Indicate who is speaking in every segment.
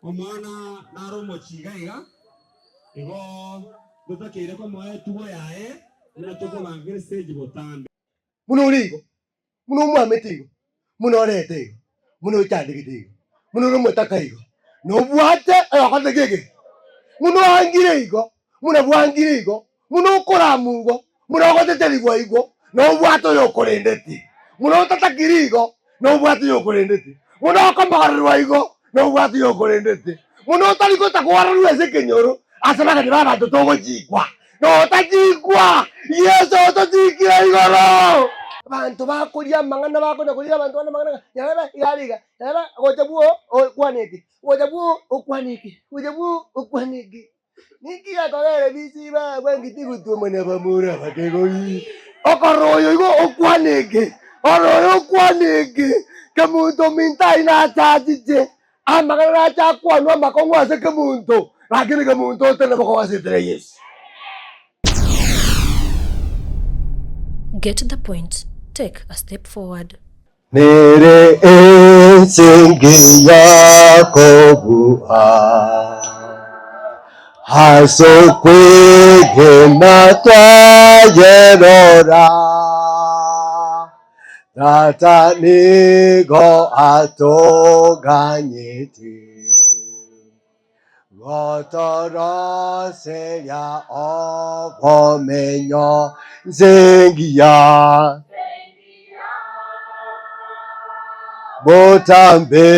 Speaker 1: Omwana nare omochie iga iga, igo totakeire komoa etugo yaye buna tokobangera estage botambe.
Speaker 2: Buna ore igo, buna omwamete igo, buna orete igo, buna ochandegete igo, buna ore omotaka igo, nobwate oyokorete ki eke? Buna oangire igo, buna bwangire igo, buna okoramwa igo, buna ogoteterigwa igo, nobwate oyokorendeti. Buna otatakiri igo, nobwate oyokorendeti. Buna okomorerwa igo, nobwate oyokorendeti. Buna otari gotakwarorwa ase ekenyoro, ase abageni b'abanto togochikwa, notachikwa, Yeso otochikire igoro. Abanto bakoria amang'ana bakonya koria abanto bande amang'ana ng'a nyarebe iga are iga, nyarebe gocha bwoo okwane eke, gocha bwoo okwane eke, gocha bwoo okwane eke. Ninki gekogera bisiba bweng'iti gotwomana abamura abakegori? Okorora oyo igo okwane eke, oro oyo okwane eke, kemonto ominto ayio nachachiche, amang'ana nache akwanwe amakong'u ase kemonto, lakini kemonto otari nabo kobasetera Yeso.
Speaker 3: Get the point, take a step forward.
Speaker 2: Nere ense engiya kobua, As'okwegena twayerora, Tata nigo atoganyete. Gotoroseria obomenyo nse engiya. Botambe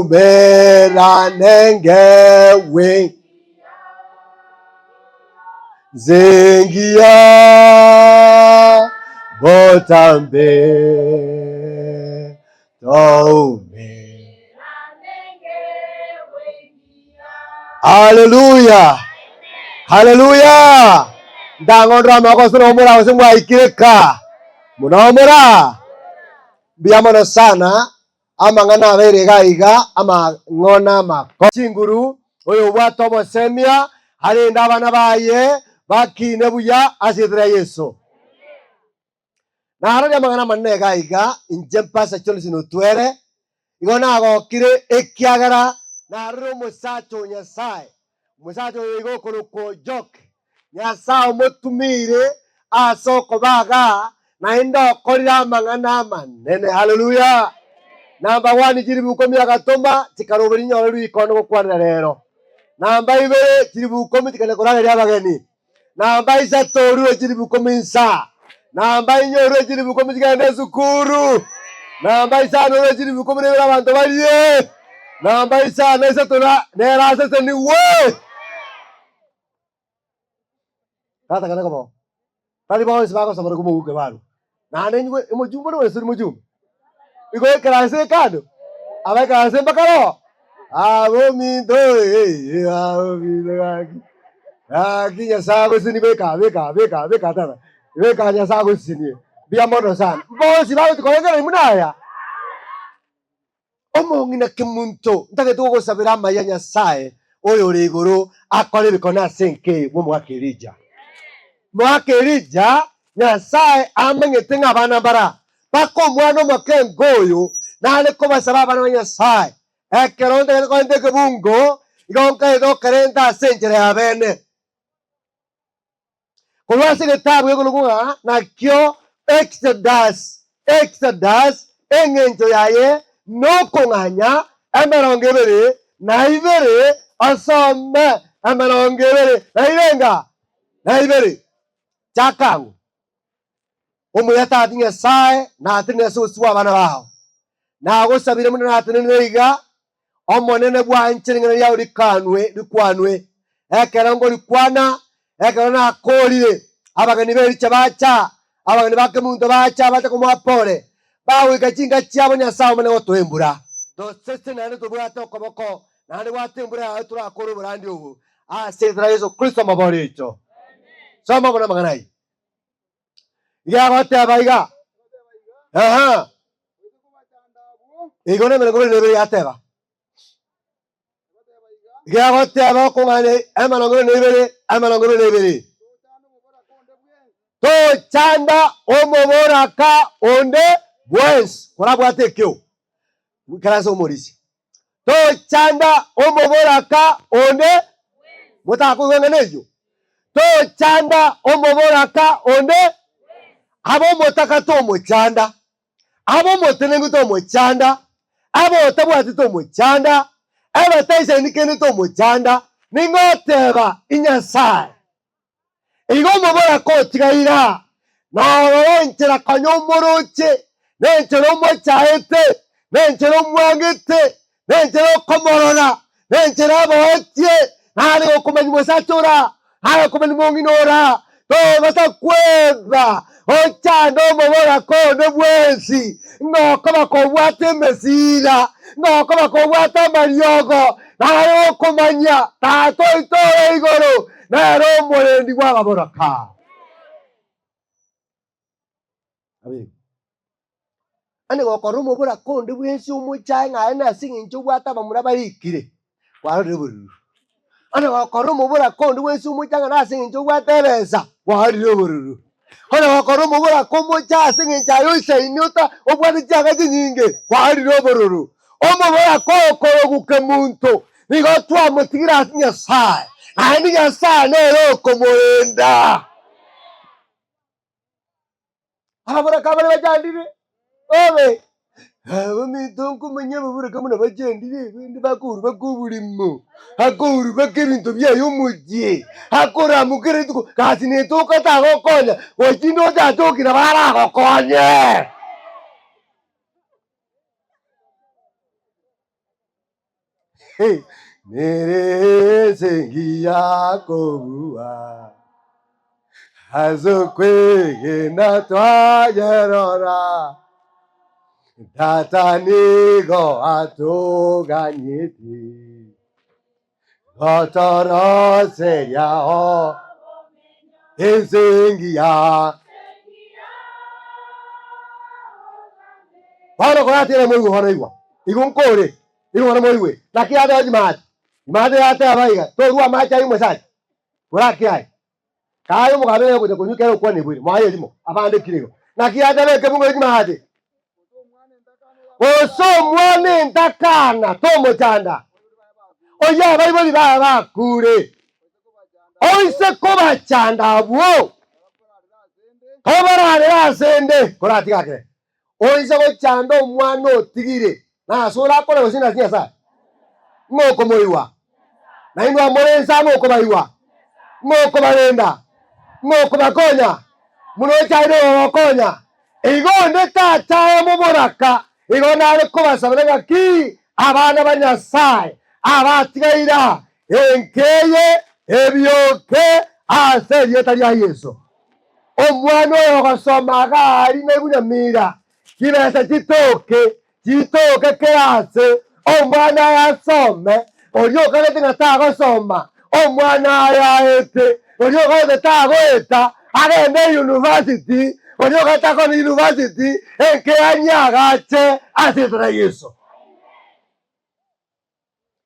Speaker 2: toumerane ngewe nse engiya botambe Toume. Haleluya! Haleluya! Ndang'ondora amaboko ase nomora gose mwaikire ka. Munomora. Mbuya mono sana amang'ana abeire iga iga amang'ona amako. Chinguru oyobwate obosemia arende abana baye bakine buya ase erieta ria Yeso. Narore amang'ana amanene iga iga, inche Pastor Johnson Otwere, igo nagokire ekiagera narorire omosacha o Nyasae, omosacha oyo iga okorokwa Ojoke, Nyasae omotumeire ase okoba igaa, naende okorire amang'ana amanene. Haleluya! Number one, chilifu ikomi agatoma, chikaroberia nyore rikondo gokwanera rero. Namba ibere, chilifu ikomi chikanya korageria abageni. Namba isato orue chilifu ikomi insa. Namba inye orue chilifu ikomi chigende esukuru. Namba isano orue chilifu ikomi na ibere abanto barie. Namba isano na isato na nere asesenigwe. Tata kane kobo. Tari bonsi bagosomera komoguke barwa. Naende inywe omochumba ore gose tori mochumba? Igo ekaranse ekando, abaikaranse mpaka roho, abominto eh, abominto gaki, gaki Nyasaye agosesenie beka beka beka beka tata, beka Nyasaye agosesenie, mbuya mono sana. Bonsi bagochi korengera buna aya, omong'ina kemonto ntagete gogosabera amaya Nyasaye oyore igoro akore ebikone ase enka eye bw'omogaka Elija. Mogaka Elija, Nyasaye amanyete ng'a abana mbara mpaka omwana omoke nkoyo nare kobasaba abana ba Nyasaye. Ekero ntagete korenta ekebungo, igo nkaete gokerenta ase enchera ya bene. Korwa ase egetabu gekorokwa ng'a nakio Exodus, Exodus, eng'encho yaye nokong'anya emerongo ebere na ibere, osome emerongo ebere na irenga na ibere. Chaka ang'o. Omuya Tata Nyasae, natenenire ase obosio bw'abana bao. Nagosabire buna natenenire iga, Omonene bwanche ring'ana riao rikanwe, rikwanwe. Ekero ngorikwana, ekero nakoorire, abageni b'ericha bacha, abageni ba kemunto bacha, bacha komoa pole, bagoika chinka chiabo Nyasae omone gotoa embura. Tosese naende tobwate okoboko, naende bwate embura yaye torakore oborandi obo, ase erieta ria Yeso Kristo omobori oito. Soma bono amang'ana ayio. Iga agoteba iga, Aha, igo nemerongo ebere na ebere yateba. Iga agoteba okong'ana emerongo ebere na ebere, emerongo ebere na ebere. Tochanda omoboraka onde bwensi korabwate ekio, ikaransa omorisia. Tochanda omoboraka onde motakoigwa eng'ana eyio. Tochanda omoboraka onde abe omotaka tomochanda, abe omotenenku tomochanda, abe otabwati tomochanda, ebe taisaini kende tomochanda, ning'o oteba inyasae. Igo omoboraka otigaire aa, na orore enchera konya omoroche, na enchera omochaete, na enchera omwangete, na enchera okomorora, na enchera aboetie, nare gokomanya mosacha ore aa, nare gokomanya mong'ina ore aa, tobasa kweba ochande omoboraka onde bwensi, ng'a okoba kobwate emesira, ng'a okoba kobwate amariogo, nare gokomanya Tata oito ore igoro, Nere omorendi bw'ababoraka. Abego. Onye gokora omoboraka onde bwensi omochae ng'a aye nase eng'encho obwate abamura barikire, kwarorire obororo. Onye gokora omoboraka onde bwensi omochae ng'a nase eng'encho obwate ebesa, kwarorire obororo. Onye gokora omoboraka omochae ase eng'encho aye oisaine ota obwate chianga chinyinge, kwarorire obororo. Omoboraka okorogu kemonto nigo twamotigire ase Nyasae, naende Nyasae nere okomorenda. Ababoraka baria bachandire, obe abaminto nkomanya ababoraka buna bachandire, bande bakourubaka oboremo, akourubaka ebinto biaye omochie, akoramoka kera rituko, gasi netoka tagokonya, gochia inde ochatoki nabo aragokonye. Nere ense engiya kobua, ase okwegena twayerora, Tata nigo atoganyeti, gotoroseria o ense engiya. Bono koratera moigwe bono igwa, igo nkore, igo bono moigwe, naki yateba Jumati, Jumati yateba iga, torua amache ayio omosacha, korake aye. Kaye omogambi nere ogocha konywa ekero okwana eboire, mwaye erimo, abande kire igo. Naki yateba ekebungo eki Jumati, gose omwana entakana tomochanda, oyio abaibori baye bakure, oise kobachanda abwo, kobararere asende, koratiga akere. Oise gochanda omwana otigire, nase orakore gose nase Nyasae? Ng'a okomoigwa? Nainwe amore inse amo okobaigwa? Ng'a okobarenda? Ng'a okobakonya? Buna ochaire ogogokonya? Igo onde tatae omoboraka, igo nare kobasabera ng'aki abana ba Nyasae abatigaire aa, enka eye ebioke ase erieta ria Yeso. Omwana oyo ogosoma iga aria naigwe nyamira, chibesa chitoke, chitoke kera ase, omwana aye asome, oria okagete ng'a tagosoma, omwana aye aete, oria okagete tagoeta, agende university, oria okagete takogenda university, enka eyanywe agache ase erieta ria Yeso.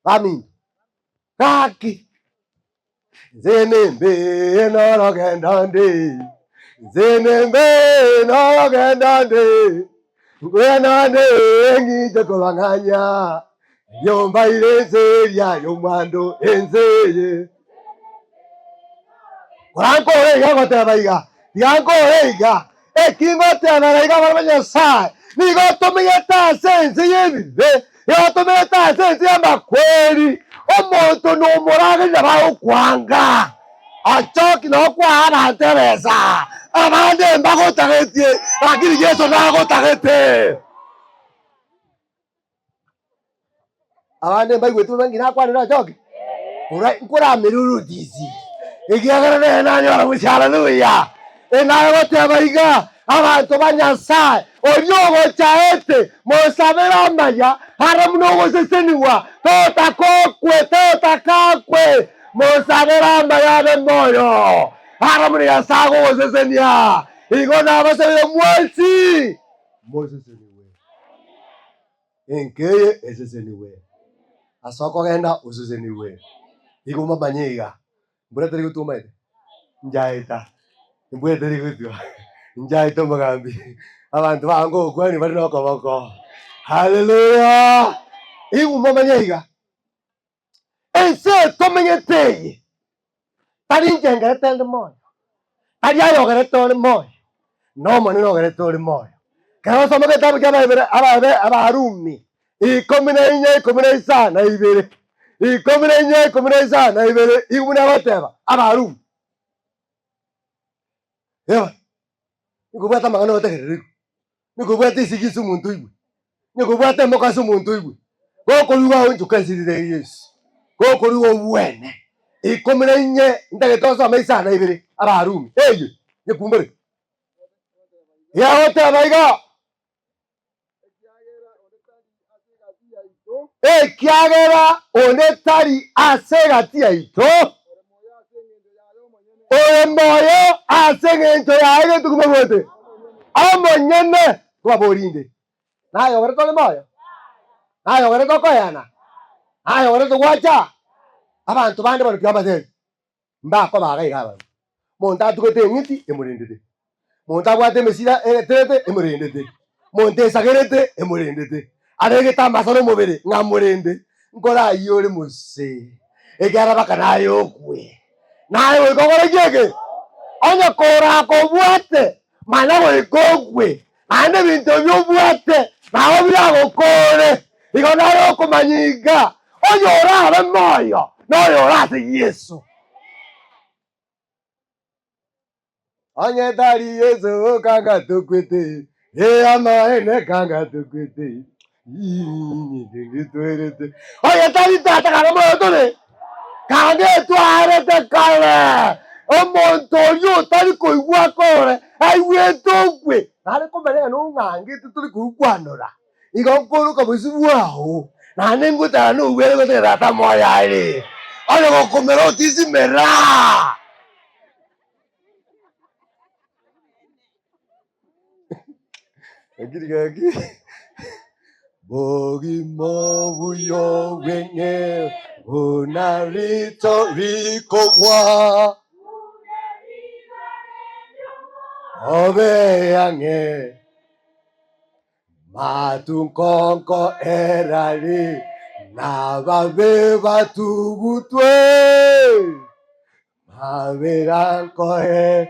Speaker 2: Baminto, gaki, inse nembe norogendo nde, inse nembe norogendo nde, ngwenane ng'iche kobang'anya, erio mbaire ense eria y'omwando ense eye. Korankore iga goteba iga, tiga nkore iga, Eki ngotebera iga abana ba Nyasae, nigo tomenyete ase ense y'ebibe, nigo tomenyete ase ense y'amakweri. Omonto nomorageria nabo agokwanga, ochoki nokwaa abanto ebesa, abande mbagotagetie, lakini Yeso nagotagete. Abande mbaigwete bobe ng'ina akwanire ochoke, ora nkoramere orotisi, ekiagera nere nanyora gochia haleluya. Enaye goteba iga, abanto ba Nyasae, oria ogochaete, mosabere amaya, are buna ogosesenigwa, totaka okwe, totaka akwe, mosabere amaya abe moyo. Ara buna Nyasae agogosesenia, igo nabasabire mwensi mosesenigwe. Enka eye esesenigwe, ase okogenda osesenigwe. Igo momanye iga, mbura teri gotwa omanyete, njaeta, embura teri gotwa, njaeta omogambi, abanto bao ngogokwania bare na okoboko, haleluya! Igo momanye iga, Ense eye tomenyete eye, tari inche ngerete inde moyo, tari aye ogerete ore moyo, na Omonene ogerete ore moyo. Ekero osoma egetabu kia Abaebere Abaebe Abarumi ikomi na inye ikomi na isano na ibere, ikomi na inye ikomi na isano na ibere, igo buna agoteba Abarumi. Eeh, nigo obwate amang'ana otegerere igwe. Nigo obwate esegi ase omonto oigwe, nigo obwate emoko ase omonto oigwe. Gokorigwa aonchoke ase erieta ria Yesu, gokorigwa obwene. Ikomi na inye ntagete osome isano na ibere Abarumi, eye nyekumbore. Yagoteba iga, Ekiagera onde tari ase egati yaito, ore moyo ase engencho yaye gento kimobwate omonyene. Twaborinde, naye ogerete ore moyo? Naye ogerete okoeana? Naye ogerete gwacha? Abanto bande bono tiga mbatebi, mbakoba iga iga abarwa. Monto atugete eng'iti emorendete, monto abwate emesira egeterete emorendete, monto esagerete emorendete, aregete amasaro omobere ng'a amorende, nkore ayio ore mose, ekiagera baka naye okwe. Naye goika okore ki eke? Onye korakobwate, manya goika okwe, naende ebinto ebio obwate nabo biragokore. Igo naro okomanya iga, oyorabe moyo noyore ase Yeso. Onye tari Yeso kanga tokwete, ee amaene kanga tokwete, Nitwerete. Onye tari tata kanga moyo tore, kanga etwarete kare. Omonto oyio otari koigwa akore, aigwete okwe. Nare komanya ng'a nong'angete tori koigwanora. Igo nkoroka bosio bwao, naende ngotara nobwere goteba tata moyo are, onye gokomera otisimera. Lakini gaki bogima obuya obweng'e buna rito rikogwa obe ang'e Matunkonko erari nababe batugutwe, mabera nkoe.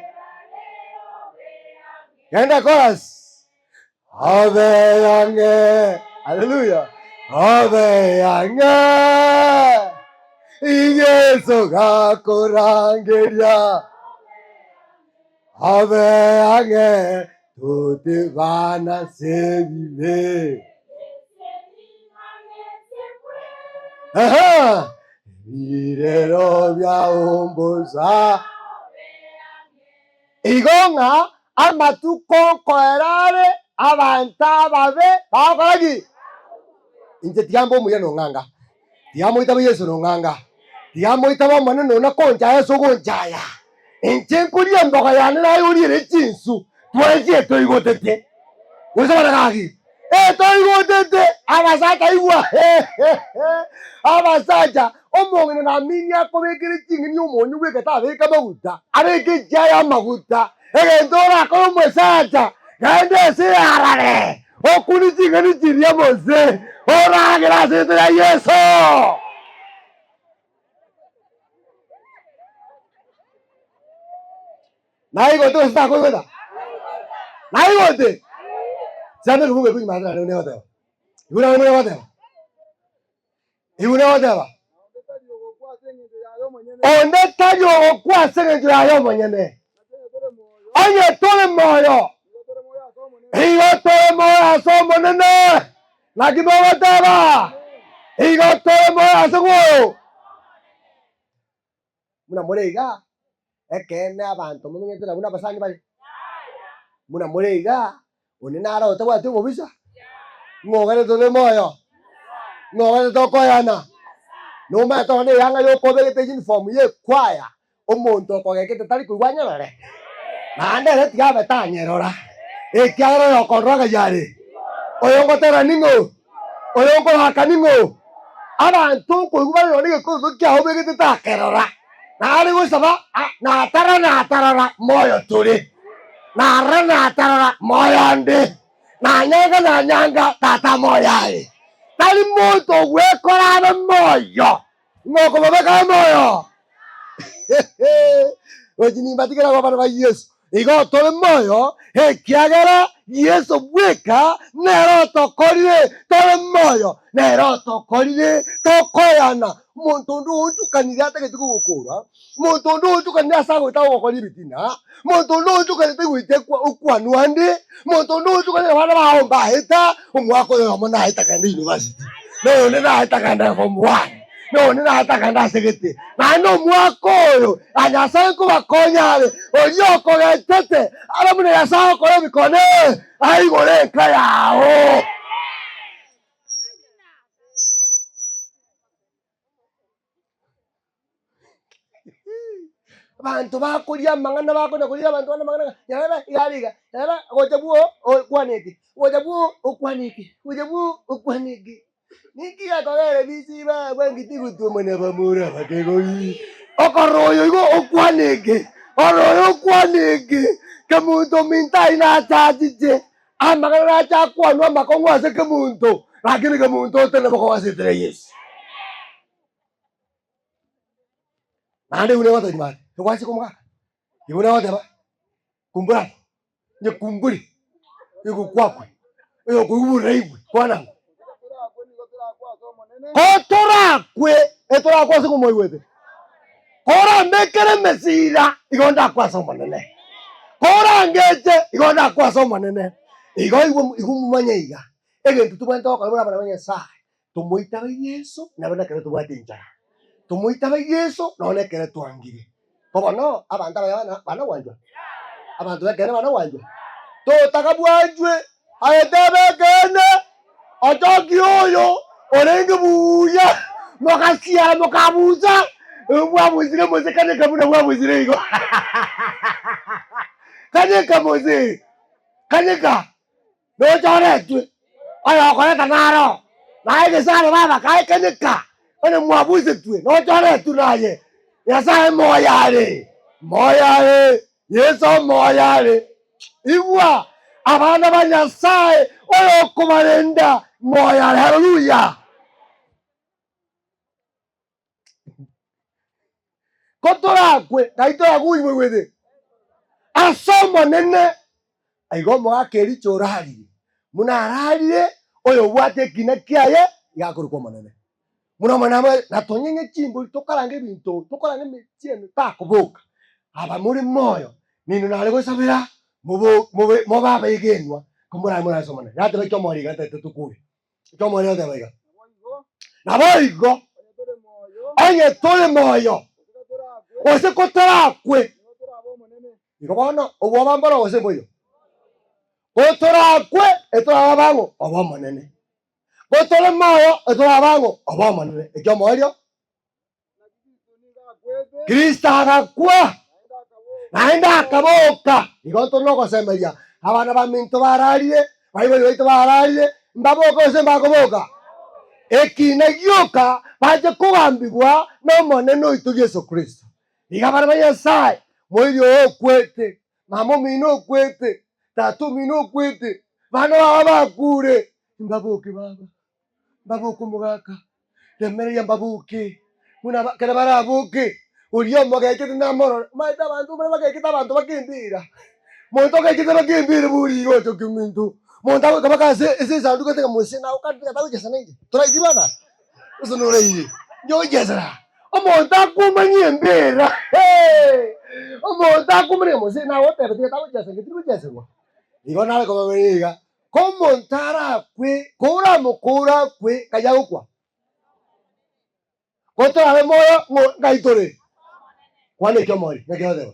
Speaker 2: Genda chorus. Obe ang'e, haleluya, obe ang'e, Yeso gakorangeria. Obe ang'e totibana ase ebibe. Aha, ebirero biaombosa. Igo ng'a amatuko nkoera are abanto ababe bagokora ki? Inche tiga mbe omuya nong'anga, tiga moitabe Yeso nong'anga, tiga moitabe Omonene one konchaya ase ogonchaya. Inche nkoria emboga yane naye oriere chinsu, twensi etoigotete. Gose bono gaki, etoigotete, abasacha igwa abasacha, omong'ina namini akobekere ching'eni omonyo bweka tabeka amaguta, abeke echiaye amaguta, egento orakore omosacha, genda ase earare, okune ching'eni chiria mose, oragere ase erieta ria Yeso. Naigote gose takoigota? Naigote? Siame ekebugu ekio nyuma yane negoteba. Igo nabo negoteba. Igo negoteba. Onde tari ogokwa ase engencho yaye omonyene. Onye tore moyo, igo tore moyo ase Omonene. Naki mogoteba, Igo tore moyo ase ng'o? Buna more iga, ekeene abanto momenyete nabwo nabasani bare? Buna more iga, onde nare otabwati obobisa? Ng'o ogerete ore moyo? Ng'o ogerete okoyana? Nomanyete nonye na eyanga yoka obegete uniform ye ekwaya. Omonto okogekete tari koigwa anyerore, naende ere tiga abe tanyerora, ekiagera oyo okorora ng'ai are, oyo ngotera ning'o, oyo nkoaka ning'o. Abanto nkoigwa bare nonya egekoroto kiao obegete takerora, nare gosaba a natara natarora moyo tore, narora natarora moyo onde, nanyanga nanyanga tata moyo aye. Tari monto ogwekora abe moyo. Ng'a okobabeka moyo. Gochi nimbatigere abwo abana ba Yeso. Igo tore moyo, ekiagera Yeso bweka nere otokorire tore moyo, nere otokorire tokoyana. Omonto onde oonchokanire atagete kogokora, omonto onde oonchokanire ase agoeta gogokora ebitina, omonto onde oonchokanete goita okwanwa ande, omonto onde oonchokanire abana bao mbaeta, omwaka oyomo naeta kende university, na oyonde naeta kende form one, na oyonde naeta kende ase gete, naende omwaka oyo na Nyasae nkobakonya are, oria okogechete abe buna Nyasae agokora ebikone, aigore enka yao. Abanto bakoria amang'ana bakonya koria abanto bande amang'ana ng'a nyarebe iga are iga, nyarebe gocha bwoo okwane eke, gocha bwoo okwane eke, gocha bwoo okwane eke. Ninki gekogera ebisi bagwa ngiti gotwa omwana bamura bakegori. Okorora oyo igo okwane eke, orora oyo okwane eke, kemonto ominto ayio nachachiche, amang'ana nache akwanwe amakong'u ase kemonto, lakini kemonto otari nabo kobasetera Yeso. Naende buna egoteba nyuma aria, egwachika omogaka, igo buna egoteba, kumbura nyekumburi, egokwakwe, oyokoigwa oraigwe, kwana ng'o? Ko torakwe, etorakwe ase ng'o moigwete? Korambekere emesira, igo ndakwe ase Omonene, korangeche, igo ndakwe ase Omonene. Igo igwe igo momanye iga, egento tobwenerete gokora buna abana ba Nyasaye, Tomoitabe Yeso nabo nekero tobwate enchara, tomoitabe Yeso nonya nekero twangire. Ko bono abanto abaya bana bana gwanchwa? Abanto b'ekeene bana gwanchwa? Totaka bwanchwe, aye teba ekeene, otoki oyo orenge buya, mogasiara mokabusa, bwabusire mose kanyeka buna bwabusire igo kanyeka mose, kanyeka. Nochoretwe, oyokoreta naro, naye egesare baba kaekenyeka, onye mwabusetwe, nochoretwe naye. Nyasae moyo are, moyo are, Yeso moyo are. Igwa, abana ba Nyasae, oyokobarenda moyo are. Haleluya! Ko torakwe, ngai torakunywe gwete ase Omonene. Igo omogaka Elija orarire, buna ararire oyobwate ekina kiaye, iga akorokwa Omonene. Buna Omonene amoe, na tonyenye chimbori tokarange ebinto, tokarange emechie takoboka. Aba more moyo, ninwe nare gosabera mobo mobe mobe abegenwa, ko morabe more ase Omonene. Natebe ki omorero iga ntagete tokure. Ekiomorero oteba iga, Naboigo onye tore moyo, gose kotorakwe, igo bono obwoba mboro gose mboiyo? Kotorakwe etorabe abang'o? Obomonene. Kotore moyo etorabe abang'o? Obomonene. Ekiomoerio Kristo agakwa, naende akaboka. Igo ntore nogosemeria abana baminto bararire, baibori baito bararire, mbaboke gose mbakoboka? Ekina gioka bache kogambigwa n'Omonene oito Yeso Kristo. Iga abana ba Nyasae, moiri oo okwete, mama omino okwete, tata omino okwete, bana baba bakure, mbaboke baba. Mbaboke omogaka, remereria mbaboke, buna ba ekero baraboke, oria omogechete namorore, omanyete abanto mbare bagechete abanto bakembera, monto ogechete bakembera bori igo ochoki ominto, monto agoika mpaka ase ase esanduku ase ng'a mose naye okande tagochesa nainche, toraiti bana? Gose noraire? Inche ogochesera, omonto akomanyia embera hee, omonto akomanya ng'a mose naye ogoteba tiga tagochesa inche tiri gocheserwa. Igo nare kobaboria iga. Komonto arakwe, koramokore akwe, nkai agokwa? Ko torabe moyo, ng'o nkai tore? Kwana ekio omori, naki ogoteba?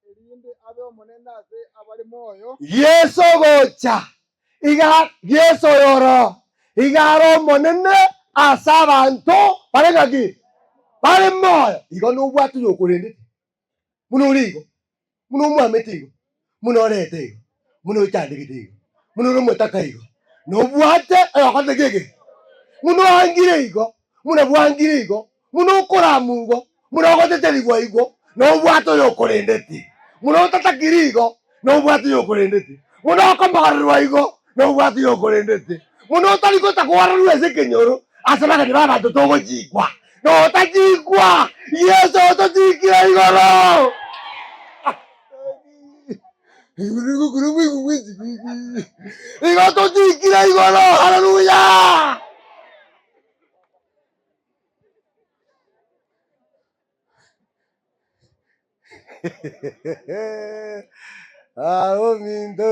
Speaker 4: Erinde abe omonene ase abare moyo.
Speaker 2: Yeso gocha, iga Yeso oyoro, iga are omonene ase abanto bare ng'aki? Bare moyo, igo nobwate oyokorendete, buna ore igo, buna omwamete igo, buna orete igo, buna ochandegete igo, buna ore omotaka igo, nobwate oyokorete ki eke? Buna oangire igo, buna bwangire igo, buna okoramwa igo, buna ogoteterigwa igo, nobwate oyokorendete, buna otatakiri igo, nobwate oyokorendete, buna okomorerwa igo, nobwate oyokorendete, buna otari gotakwarerwa ase ekenyoro, ase bageni b'abanto togochikwa, notachikwa, Yeso otochikire igoro. Igo tochikire igoro, haleluya! Ominto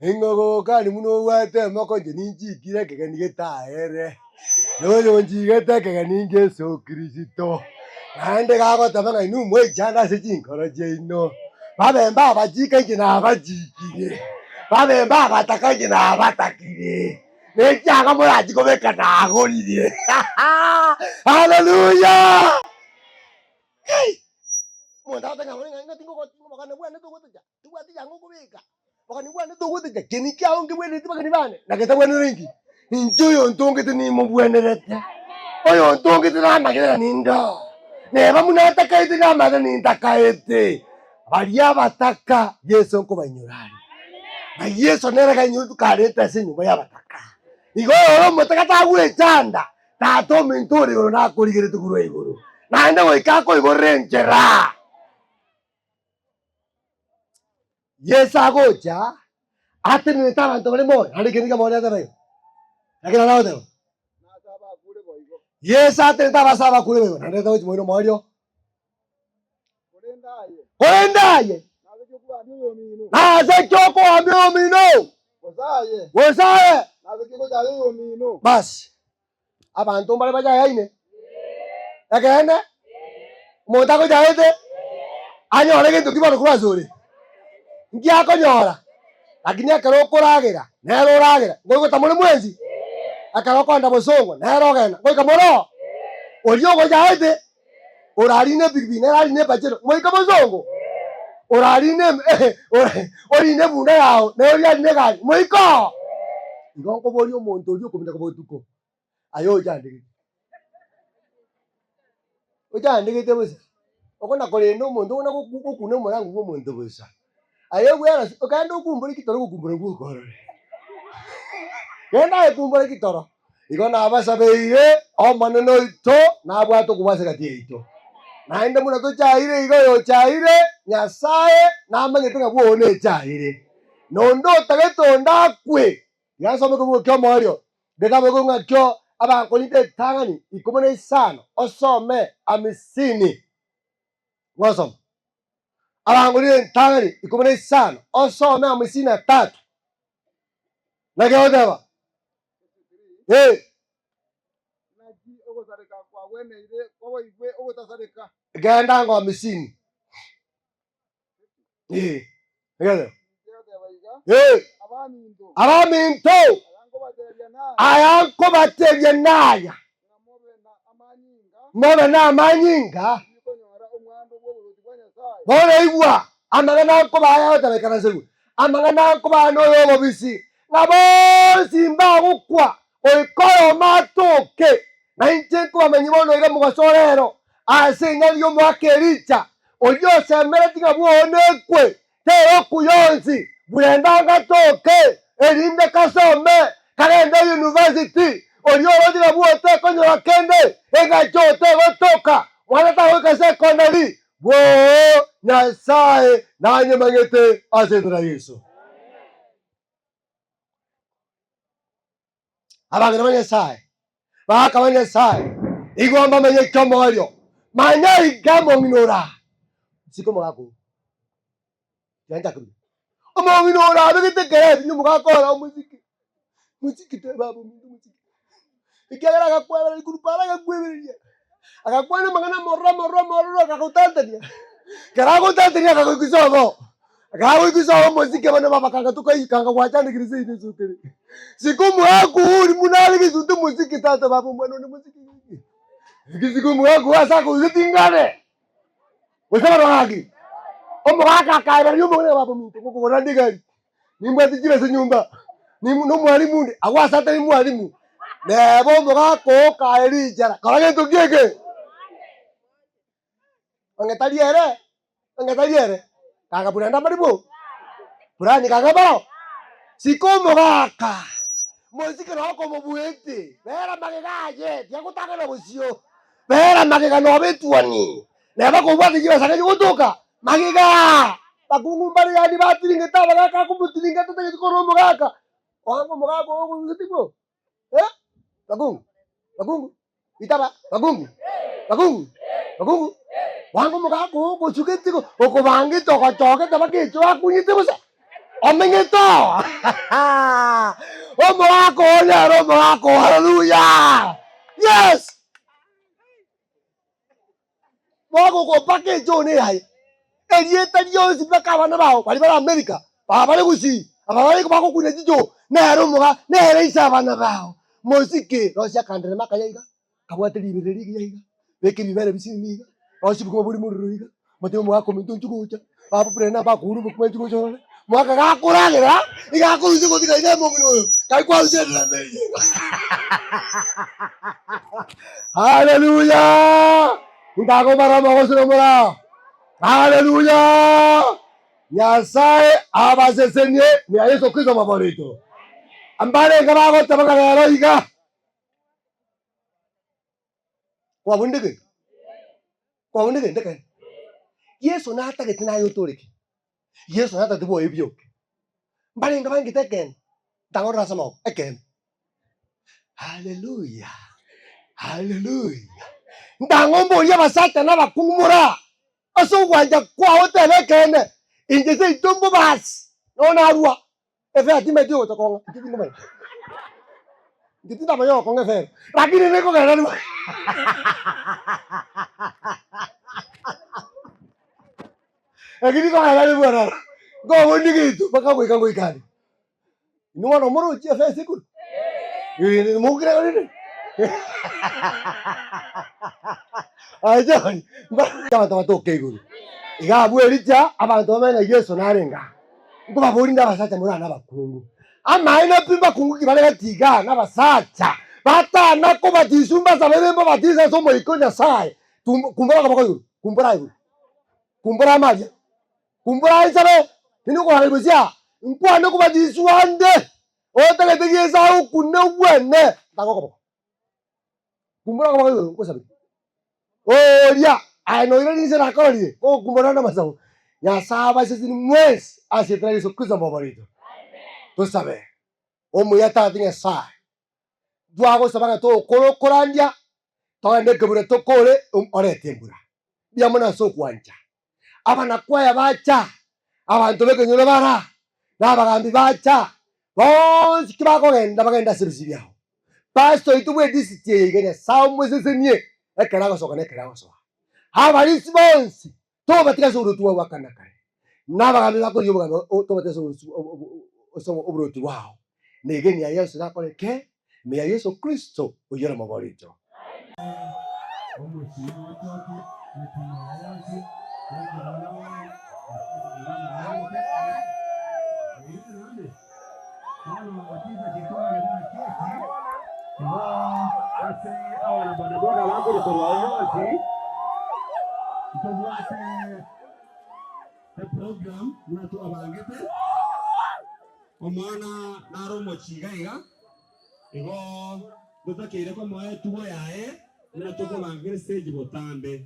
Speaker 2: ing'ogokani buna obwate emoko inche ninchikire ekegeni getaere, na oyo onchigete ekegeni Yeso Kristo, naende gagoteba ng'a inwe moichande ase chinkoro chiaino, babe mbabachika inche nabachikire, babe mbabataka inche nabatakire. Nekiagera morachie kobeka nagorire. Haleluya! Hey! Omonto agoteba ng'a bono ng'a tingogotinga omogano bwane togotecha, tobwati yanga okobeka, obogani bwane togotecha, keni kiao nkebwenereti bageni bane, na getabwenereti inki? Inche oyontongete nimobwenerete, oyontongete namagena nindoo, neba buna atakaete namagena nintakaete. Baria abataka Yeso nkobainyora are, na Yeso nere gainyoretwe karente ase enyomba y'abataka. Igo oyore omotaka tagwechanda, Tata ominto ore igoro nakorigeretie korwa igoro, naende goika akoigorere enchera. Yeso agocha atenenete abanto bare moyo, naende ekero nigo ateba igo. Naki naende agoteba? Yeso atenenete abase abakure boigo, naende tagochi moino moerio. Korende aye, nase ki okoambia oyomino? Gose aye, basi, abanto mbare bachayaine. Ekeene, omonto agochaete, anyore gento ki bono korwa asore? Nki akonyora? Lakini ekero okoragera, nere oragera, ngoigota more mwensi? Ekero okogenda bosongo, nere ogenda, ngoika more oo? Oria ogochaete, Orarine epikipiki nere arine epachero, moike bosongo. Orarine orine ebunda yao nere oria arine egari, moike oo. Igo nkoboria omonto oria okominyoka botuko, aye ochandegete. Ochandegete bosa, okona korenda omonto okona gokuna omorango bwa omonto bosa. Aye bwerase, okende okumbore ekitoro ogokumbora gwoka orore. Genda aye kumbora ekitoro. Igo nabasabeire Omonene oito nabwate okobua ase egati yaito. Naende buna tochaire iga oyochaire, Nyasae namanyete ng'a bwoo nechaire. Na onde otagete onde akwe, tiga nsome ekebugo ki'omoerio, getaboke ng'a kio Abakorinto etang'ani ikomi na isano, osome amisini. Ngosoma. Abakorinto entang'ani ikomi na isano, osome amisini na tatu. Naki agoteba? Eh.
Speaker 4: Naki ogosareka kwagweneire koboigwe ogotasareka.
Speaker 2: Genda ango amisini. Eh. Egoteba.
Speaker 4: Egoteba iga,
Speaker 2: Eh.
Speaker 4: Abaminto,
Speaker 2: Abaminto,
Speaker 4: aya nkobatebia naya,
Speaker 2: aya nkobatebia naya,
Speaker 4: ng'a mobe na amanyinga,
Speaker 2: mobe namanyinga,
Speaker 4: tibikonyora omwando bw'oboruoti bwa Nyasae.
Speaker 2: Bono igwa amang'ana nkobaa ayagoteba ikaranserwe, amang'ana nkobaa noyo obobisi, ng'a bonsi mbagokwa, goika oyomo atoke. Na inche nkobamanyia bono iga mogaso o rero, ase eng'ana y'omoaka Elija, oria osemeretie ng'a bwonekwe, teroku yonsi, burenda ngatoke, erinde kasome, kagende university, oria oroche ng'a bwotekonyora kende, engacho otegotoka, mwana tagoika secondary, bwoo Nyasae nanyemanyete ase enchera Yeso. Abang'ina ba Nyasae, bagaka ba Nyasae, igo mbamenye ekiomoerio, manya iga omong'ina ora isiko omogaka oo. Tianchake buya. Omong'ina ora abegete ekerebi na omogaka ora omosike, mosike baba ominto mosike. Ekiagera agakwebereria korwa paaro agakwebereria, agakwana amang'ana amororo amororo amororo agagotantania, ekero agotantania akagoikisa obo. Gagoikisa omosike bana babakanga tokaikanga gwachandekire seino esukere. Sika omwaka ori buna are gesunte mosike tata baba omwana one mosike gaki. Eki sika omwaka oo ase akorusia tingane. Gose barwaki. Omogaka akaebereria omong'ina baba ominto ngokogorera nde egari. Nimbwate chibesa nyomba, nim nomwalimu onde, agwo ase atari mwalimu, neba omogaka oo kaye richara, kora gento ki eke? Onye tari ere, onye tari ere, kanga buna nde amarimo, fulani kanga mbaro, sika omogaka, mosike noo okomobuete, bera magega aye, tiagotang'ana bosio, bera magega nobe etuoni, neba kobwate chibesa keria gotoka, magega! Bakungu mbare yaani batiringete abagaka akomotiringa tatageti korora omogaka, oange omogaka oo okorusia tibwo. Eh, bakungu, bakungu, itaba, bakungu, bakungu, bakungu, bwango omogaka oo ogochugete igo, okobangete ogochogete mpaka echo akunyete bosa, omenyete oo omogaka oo nere omogaka oo haleluya! Yes! Mogokwa mpaka echoo neyaye, erieta rionsi mpaka abana bao baria bare America, aba bare gusii, aba bare bagokunya chichoo, nere omoga, nere ise abana bao. Mosike, rosia akanderema akaya iga, kabwate riberera rigiya iga, beka ebibere bisinini iga, rosia obokima bore morero iga, motebie omogaka ominto inchuo gocha, baba buna nabakoure obokima inchuo gocha orore, mogaka gakoragera, iga akorusia gotiga ime omong'ina oyo, kai kwarusia enderema eye iga. Haleluya! Ntakomara amagosero mora. Haleluya! Nyasae abasesenie mia Yeso Kristo omobori oito. Mbarenge bagoteba ng'a rero iga kwabunire gento, kwabunire gento ekero. Yeso natagete naye otoreke, Yeso natagete bwoye bioke. Mbarenge bangete ekeene, ntang'orore ase amagoko, ekeene. Haleluya! Haleluya! Ntang'o mborie abasacha na abakungu moraa, ase ogwancha kwao teba ekeene, inche seito mbobasi, nonya narua efea timanyeti ogocha kong'a, inche tingomanya. Inche tindamanya ogokong'a efea ero, lakini nikogenda nigo lakini nikogenda nigo ororo, nkoboni gento mpaka goika ngoika ande. Inwe bono moroche efensi igoro? Eh, mokire rende? Aye John, abanto batoke igoro. Iga abwo Elija, abanto bamenye ng'a Yeso narenge aa. Nkobaboria inde abasacha more aa na abakungu. Amaene pi mbakungu ki bare gati igaa na abasacha batana kobatiswa mbasabere mbabatise ase Omoika o Nyasaye. Tum kumbora okoboko igoro, kumbora igoro, kumbora amaria. Kumbura nsabe, tindi kogoraria bosio aa, nkwane kobatiswa nde, otagete Yeso agokune ogwene, ntanga okoboko. Kumbura okoboko igoro nkosabere. Oria, aye noira rinse nakororire, kogokumbura naende amasabo. Nyasae abasesenie mwensi ase erieta ria Yeso Kristo omobori oito. Tosabe. Omuya Tata Nyasae, ntwagosaba ng'a togokora okorandia, togende ekebura tokore, orete embura. Mbuya mono ase okwancha. Abanakwaya bacha, abanto b'ekenyoro bara, na abagambi bacha, bonsi ki bakogenda bagende ase ebisio biabo. Pastor oito bw'edisitrikti eye iga Nyasae omosesenie ekero agosoka na ekero agosoa. Abarisi bonsi tobatiga ase oboroti bwao bwa kare na kare, na abagambi bakorigia obogambi tobatiga ase oboroti ase oboroti bwao. Na egeni ya Yeso nakore ke? Ime ya Yeso Kristo oyio ore omobori oito.
Speaker 1: Omwana nare omochie iga iga, igo totakeire komoa etugo yaye buna tokobanga estage botambe.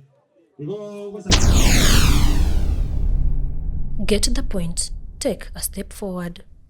Speaker 1: Igo gose.
Speaker 3: Get the point, take a step forward.